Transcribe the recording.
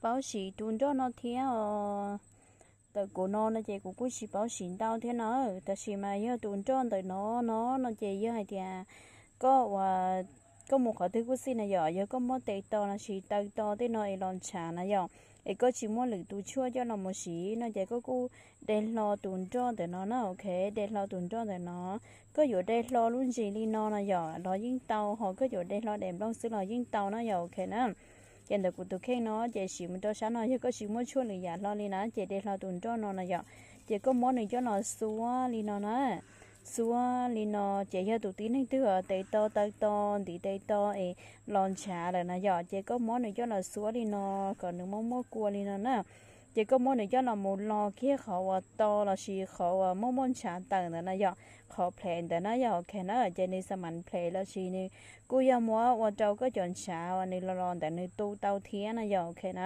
paub siv tus nroj no thiab os. Ntawm kuv no no ces kuv kuj tsis paub siv ntau thiab no, tab sis mas yog tus nroj ntawm no no no ces yog hais tias koj ua, koj mus qhov twg kuj xij na yom, yog koj muab tes to los sis taw to tej no es los ntshav na yom, es koj tsis muaj lwm tus tshuaj coj los mus siv no ces koj kuj de hlo tus nroj ntawm no na, ok, de hlo tus nroj ntawm no. Koj yuav de hlo lub ntsis li no no yom los yeej tau, ho koj yuav de hlo daim nplooj xwb los yeej tau na yom, ok na. Ces ntawm kuv tus kheej no ces siv mus rau sab no, yog koj tsis muaj tshuaj lwm yam hlo li na ces de hlo tus nroj no no yom. Ces koj muab nws coj los xuab li no na, xuab li no ces yog tus tib neeg twg tes to taw to, ntiv tes to es los ntshav lawm na yom, ces koj muab nws coj los xuab li no kom nws muaj muaj kua li no na. Ces koj muab nws coj los mus lo kiag qhov uas to los sis qhov uas muaj muaj ntshav tawm ntawd na yom, qhov plhev ntawd na yom, ok na. Ces nws xa mam plhev los sis nws kuj yog muab ua rau koj cov ntshav uas nws los los ntawd nws tu tau thiab na yom, ok na.